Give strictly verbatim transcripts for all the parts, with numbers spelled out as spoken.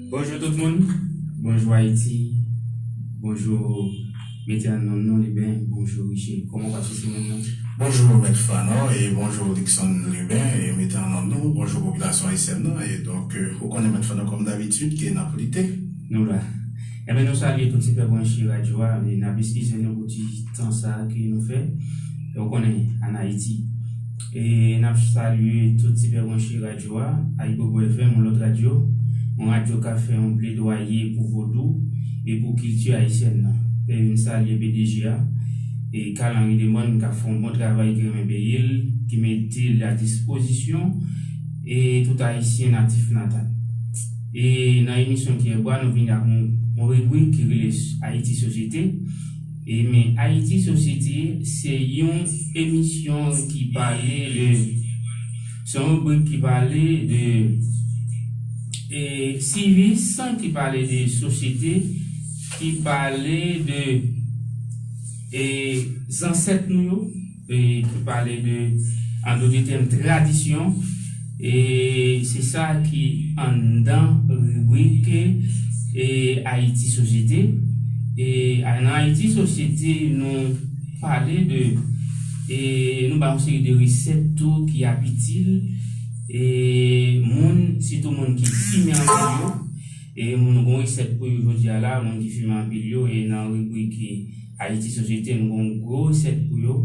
Bonjou tout moun, bonjou Ayiti, bonjou Metè Nan Nou Liben, bonjou Riche. Kòman w pase semèn nan? Bonjou Mèt Fanò e bonjou Luckson Liben e Metè Nan Nou, bonjou popilasyon ayisyèn nan. E donk, ou konnen Mèt Fanò kòm dabitid ke n ap lite. Nou la. Ebyen nou salye tout sipè branche radyo a, e n ap eskize nou pou ti tan sa a ke nou fè. E ou konnen, ann Ayiti. E n ap salye tout sipè branche radyo a, Ayibobo F M, yon lòt radyo, yon radyo k ap fè yon pledwaye pou vodou e pou kilti ayisyèn nan. E n salye P D G a, e Carl Henry Desmond, k ap fè yon bon travay, ki renmen peyi l, ki mete l a dispozisyon e tout Ayisyen natif natal. E nan emisyon ki yè bwa, nou vini ak yon, yon ribrik ki rele Ayiti Sosyete. E men Ayiti Sosyete se yon emisyon ki pale de, se yon ribrik ki pale de e, sivis, ki pale de sosyete, ki pale de e, zansèt nou yo, e, ki pale de, an dòt tèm, tradisyon. E se sa ki anndan ribrik e, Ayiti Sosyete. E a- nan Ayiti Sosyete, nou pale de, e nou ba yon seri de resèt tou ki ap itil e moun, sitou moun ki fimen anpil yo. E moun, nou gon resèt pou yo jodi a la, moun ki fimen anpil yo, e nan ribrik Ayiti Sosyete, nou gon gwo resèt pou yo,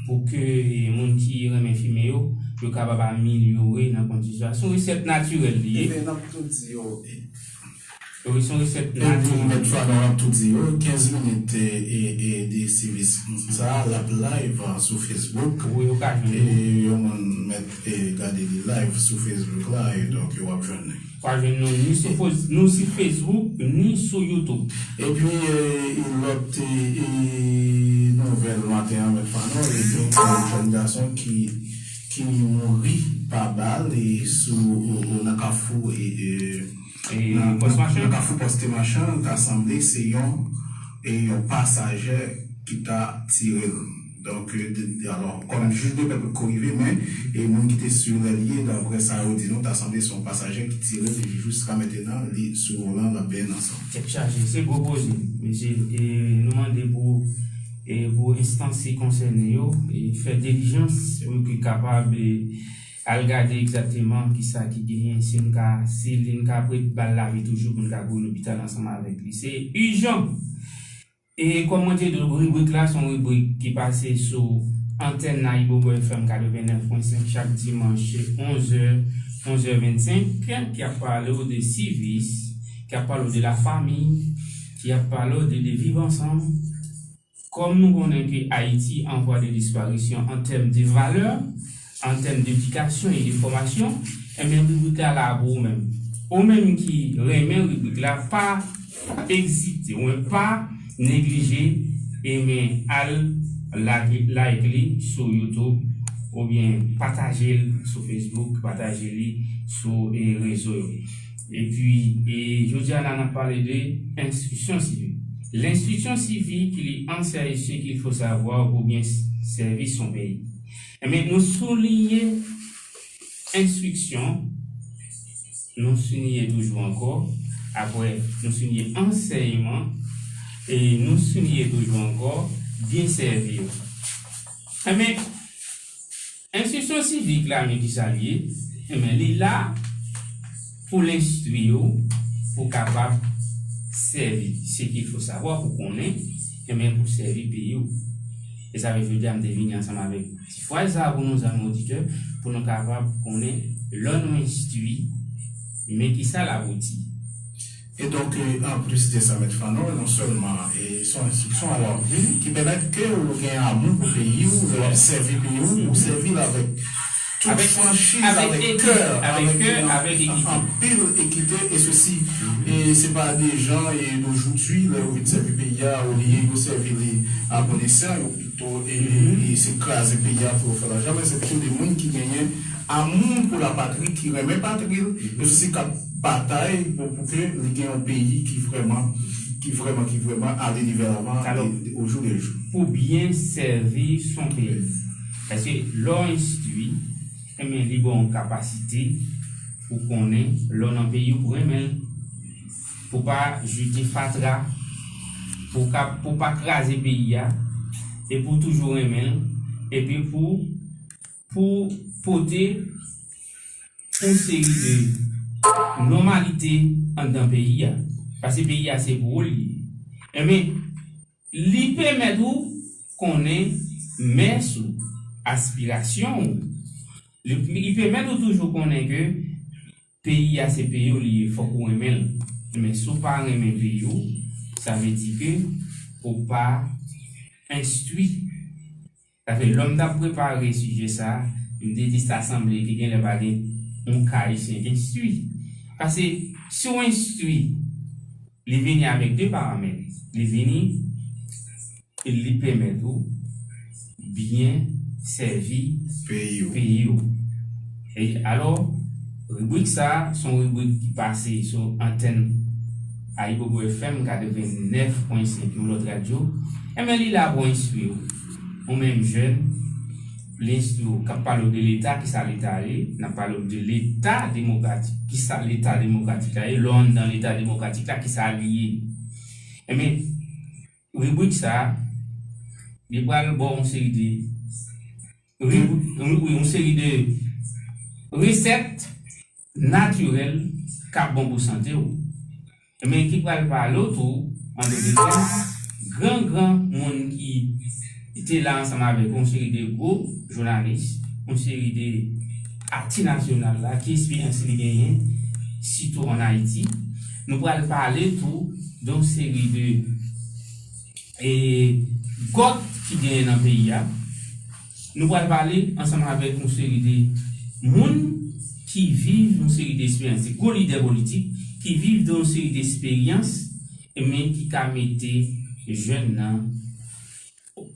pou ke moun ki renmen fimen yo, yo kapab amelyore nan kondisyon sa. Se yon resèt natirèl li ye. Ebyen, n ap tou di yo, e, Wi, se yon resèt epi Mèt natirèl. Fanò, n ap tou di yo, kenz minit e, e, e, de sivis sa, l ap live sou Facebook. Wi, yo ka jwenn E nou. Yon moun mèt e, gade li live sou Facebook la, e donk yo ap jwenn li. Ou ka jwenn nou ni sou Fos- nou sou Facebook, ni sou YouTube. Epi, e, e, lòt e, e, nouvèl maten an, Mèt Fanò, e gen yon jèn gason ki, ki mouri pa bal e sou, o- o- nan kafou e, e, E nan, Pòs nan, Machan. Nan kafou Pòs Machan, ta sanble se yon, e, yon pasajè ki ta tire l. Donk, e, de- de- alò, kòm jij de pè potko rive, men e moun ki te sou lè li ye, daprè sa yo di nou, ta sanble se yon pasajè ki tire l, e jiska mentenan li sou volan, l ap benyen ansanm. Tèt chaje, se gwo koze, mesye. E nou mande pou, e pou enstans ki konsène yo, e fè dilijans pou ki kapab, e al gade egzakteman kisa ki genyen, si n ka, si li n ka pret bal lavi toujou pou n ka kouri lopital ansanm avèk li. Se ijan. E kòm mwen te di w, ribrik la se yon ribrik ki pase sou antèn Ayibobo F M katrevennnèf pwen senk chak dimanch onzè, onzè vennsenk, ki ap pale w de sivis, ki ap pale w de lafanmi, ki ap pale w de, de viv ansanm. Kòm nou konnen ke Ayiti an vwa de disparisyon an tèm de valè, an tèm dedikasyon e de fòmasyon, ebyen ribrik la la pou ou menm. Ou menm ki renmen ribrik la, pa ezite, ou pa neglije, ebyen al like, like li sou YouTube, oubyen pataje l sou Facebook, pataje li sou e, rezo yo. Epi, e, jodi a la, n ap pale de enstriksyon sivik. L'instruction civique, li ansèye ce qu'il faut savoir pour bien s- servir son pays. Ebyen, nou souliye enstriksyon, nou souliye toujou ankò, apre nou souliye ansèyman, e nou souliye toujou ankò, byen sèvi yo. Ebyen, enstriksyon sivik la, men kisa li ye? Ebyen, li la pou l enstwi w, pou w kapab sèvi. Ce qu'il faut savoir, pou konnen, ebyen, pou sèvi peyi w. E sa fè jodi a, m te vini ansanm avèk ti fraz sa a pou nou, zanmi oditè, pou nou kapab konnen lè nou enstwi, men kisa l abouti. E donk, e, anplis de sa, Mèt Fanò, non sèlman, e, se yon enstriksyon, alò, ki pèmèt ke ou gen amou pou peyi w, lè w ap sèvi peyi w, ou sèvi l avèk tout Avèk- franchiz, avèk avèk ekite, kè, avèk kè, an- avèk ekite. Anpil ekite, e sesi, e se pa de jan, e, d'aujourd'hui, lè yo vin sèvi peyi a, olye yo sèvi li a bon esyan, yo pito, e, e, e se kraze peyi a pou yo fè lajan, men se pito de moun ki genyen amou pou lapatri, ki renmen patri l, e sesi k ap batay pou, pou ke li gen yon peyi ki vrèman, ki vrèman, ki vrèman ale li vè lavan, Alò, e, o jou le jou. Pou byen sèvi son peyi. Paske lè w enstwi, ebyen, li ba w yon kapasite pou konnen lè w nan peyi w, pou renmen l. pou pa jete fatra, pou ka, pou pa kraze peyi a, e pou toujou renmen l, epi pou, pou pote yon seri de nòmalite anndan peyi a. Paske peyi a se pou ou li ye. Enben, li pèmèt ou konnen mès ou, aspirasyon ou. Li, li pèmèt ou toujou konnen ke peyi a se peyi w li ye, fòk ou renmen l. Men si w pa renmen peyi w, sa vle di ke ou pa enstwi. Sa fè lè m t ap prepare sijè sa, m te di sa sanble ke genlè pa gen yon ka Ayisyen k enstwi. Paske si w enstwi, li vini avèk de paramèt. Li vini e li pèmèt ou byen sèvi peyi w. E alò, ribrik sa a, se yon ribrik ki pase sou antèn Ayibobo F M katrevennnèf pwen senk, yon lòt radyo. Enben, li la pou enstwi w. Ou menm jèn, li enstwi w, k ap pale w de Leta, kisa Leta ye, n ap pale w de Leta demokratik, kisa Leta demokratik la ye, lè w anndan Leta demokratik la, kisa li ye. Enben, ribrik sa a, li pral ba w yon seri de, wi, wi, yon seri de resèt natirèl k ap bon pou sante w. Men ki pral pale w tou, an de de, gran, gran moun ki te la ansanm avèk yon seri de gwo jounalis, yon seri de atis nasyonal la, ki esperyans li genyen, sitou ann Ayiti. Nou pral pale tou de yon seri de e gòt ki genyen nan peyi a. Nou pral pale ansanm avèk yon seri de moun ki viv yon seri de esperyans, de gwo lidè politik ki viv de yon seri de esperyans, e men ki ka mete jèn nan,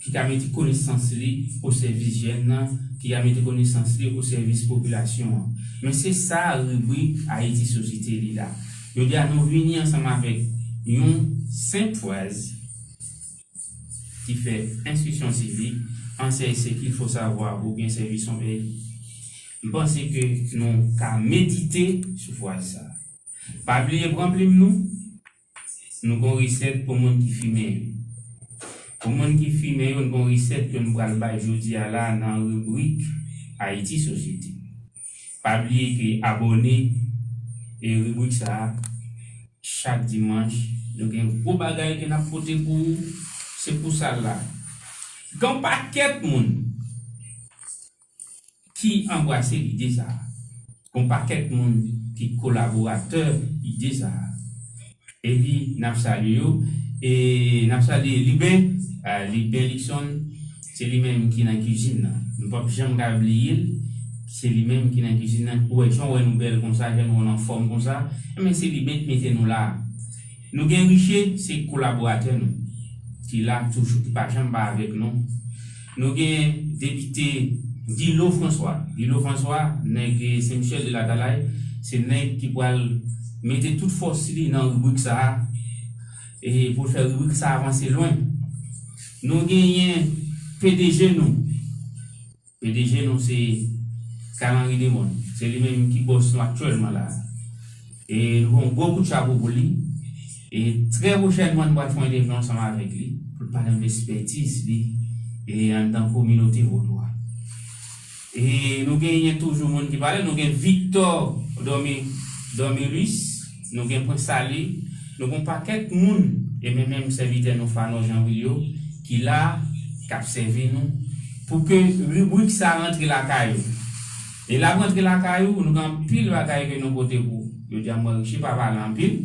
ki ka mete konesans li o sèvis jèn nan, ki ka mete konesans li o sèvis popilasyon an. Men se sa ribrik Ayiti Sosyete li la. Jodi a, nou vini ansanm avèk yon senp fraz ki fè enstriksyon sivik, enseigner ce qu'il faut savoir pour bien servir son pays. M panse ke nou ka medite sou fraz sa. Pa bliye pran plim nou. Nou gon resèt pou moun ki fimen yo. Pou moun ki fimen yo, nou gon resèt ke nou pral bay jodi a la nan ribrik Ayiti Sosyete. Pa bliye ke abòne e ribrik sa a, chak dimanch, nou gen gwo bagay ke n ap pote pou ou. Se pou sa l la. Gen yon pakèt moun ki anbrase lide sa a. Gon pakèt moun ki kolaboratè ide sa a. Epi, n ap salye yo. E n ap salye Liben, ah, Liben Luckson, se li menm ki nan kizin nan. Nou p ap janm ka bliye l. Se li menm ki nan kizin nan. Ou wè, jan w wè nou bèl konsa, jan nou anfòm konsa. Enben, se Liben ki mete nou la a. Nou gen Riche, se kolaboratè nou, ki la toujou, ki pa janm pa avèk nou. Nou gen depite Guilo François. Guilo François, nèg Sen Michèl de Latalay, se nèg ki pral mete tout fòs li nan ribrik sa a, e pou l fè ribrik sa a avanse lwen. Nou genyen P D G nou, P D G nou se Carl Henry Demond. Se li menm ki bòs nou aktyèlman la. E nou gen yon gwo kout chapo pou li. E trè pwochènman, nou pral fè yon entèvyou ansanm avèk li pou l pale nou de ekspètiz li e anndan kominote vodou a. E nou genyen toujou moun ki pale. Nou gen Victor Dormi-, Dormilus, nou gen Prince Ali, nou gen yon pakèt moun, e men menm sèvitè nou Fanò Jean Wilio, ki la, k ap sèvi nou, pou ke ribrik sa rantre lakay ou. E l ap rantre lakay ou, nou gen anpil bagay ke nou pote pou ou. Jodi a, m wè Riche pa pale anpil.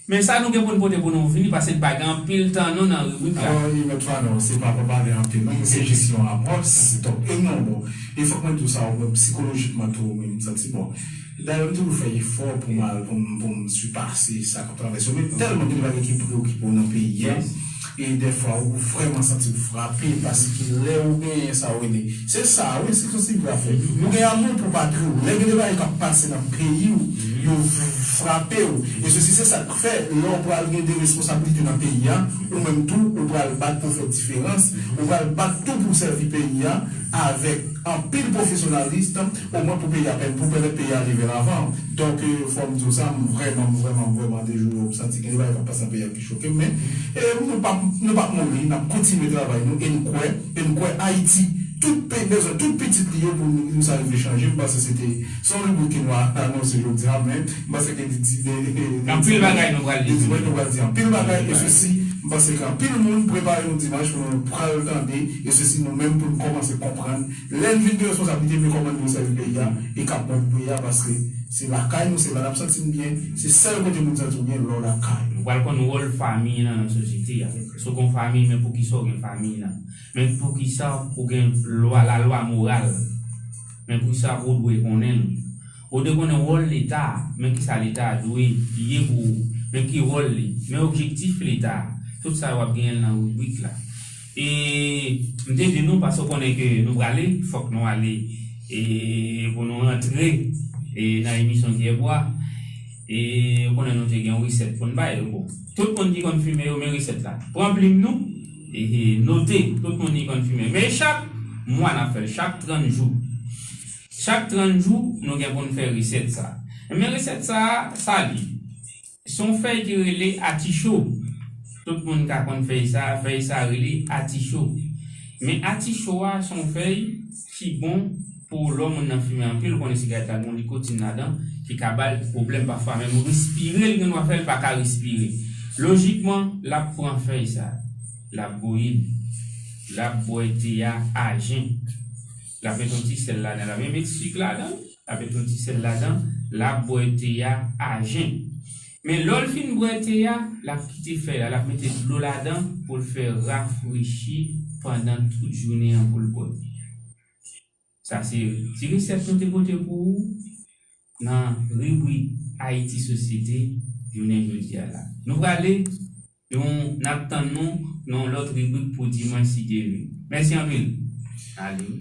Men sa nou gen pou n pote pou nou fini, paske n pa gen anpil tan non nan ribrik la. Alò, e mèt Fanò, se pa pa pale anpil non, se jis yon amòs. Donk, e non, bon, e fòk mwen di w sa, ou menm, sikolojikman tou, ou menm, m santi, bon, dayè, m toujou fè efò pou m al, pou m, pou m sipase sa k ap travèse w. Men tèlman gen de bagay ki preokipe w nan peyi a. E dèfwa, ou vrèman santi w frape, paske lè ou genyen sa, ou ede. Se sa, wi, se konsa w ap fè. Ou gen amou pou patri w. Lè gen de bagay k ap pase nan peyi w, yo frape w. E sesi se sa k fè, lè w pral gen de responsablite nan peyi a, ou menm tou, ou pral bat pou fè diferans, ou pral bat tou pou sèvi peyi a avèk anpil pwofesyonalis, omwen pou peyi a, pou pèmèt peyi a ale vè lavan. Donk, fò m di w sa, m vrèman, m vrèman, m vrèman dejoure, m santi gen de bagay k ap pase nan peyi a ki choke m, men e nou p ap, nou p ap moli, n ap kontinye travay nou e n kwè, e n kwè Ayiti, tout peyi bezwen, tout pitit li yo pou nou, nou sa rive chanje. M panse se te Se yon ribrik ke nou anonse jodi a, men m panse ke li di de, de, de, Anpil bagay nou pral di. Dimanch nou pral di anpil bagay, e sesi, m panse ke anpil moun prepare nou dimanch pou nou pral tande, e sesi nou menm pou nou kòmanse konprann lè n vin gen responsablite, men kòman nou sèvi peyi a, e k ap bon pou peyi a, paske se lakay nou, se la n ap santi n byen, se sèl kote moun santi w byen, lè w lakay ou. Nou pral konn wòl fanmi nan, nan sosyete a. Si w gen yon fanmi, men poukisa w gen fanmi nan? Men poukisa ou gen lwa, lalwa moral? Men poukisa ou dwe konnen l? Ou dwe konnen wòl Leta a, men kisa Leta a dwe ye pou ou, men ki wòl li, men objektif Leta a. Tout sa w ap genyen l nan ribrik la. E m te di nou, paske w konnen ke nou prale, fòk nou ale e pou nou rantre e nan emisyon Dyèbwa. E w konnen nou te gen yon resèt pou n bay. Bon, tout moun ki konn fimen yo, men resèt la. Pran plim nou, e note, tout moun ki konn fimen. Men chak mwa n ap fè l, chak trant jou. Chak trant jou, nou gen pou n fè resèt sa. Men resèt sa, sa li. Se yon fèy ki rele aticho. Tout moun ka konn fèy sa, fèy sa rele aticho. Men aticho a, se yon fèy ki bon pou lè moun nan fimen anpil, ou konnen sigarèt la gen nikotin ladan, ki ka ba l pwoblèm pafwa, menm respire, l gen dwa fè l pa ka respire. Lojikman, l ap pran fèy sa, l ap bouyi l, l ap bwè te a ajen, l ap met yon ti sèl ladan, l ap met sik ladan, l ap met yon ti sèl ladan, l ap bwè te a ajen. Men lè l fin bwè te a, l ap kite fèy la, l ap mete dlo ladan pou l fè rafrechi pandan tout jounen an pou l bwè. Sa se ti resèt nou te pote pou ou nan ribrik Ayiti Sosyete jounen jodi a la. Nou prale, n ap tann nou nan yon lòt ribrik pou dimanch si Dye vle. Mèsi anpil. Ale wi.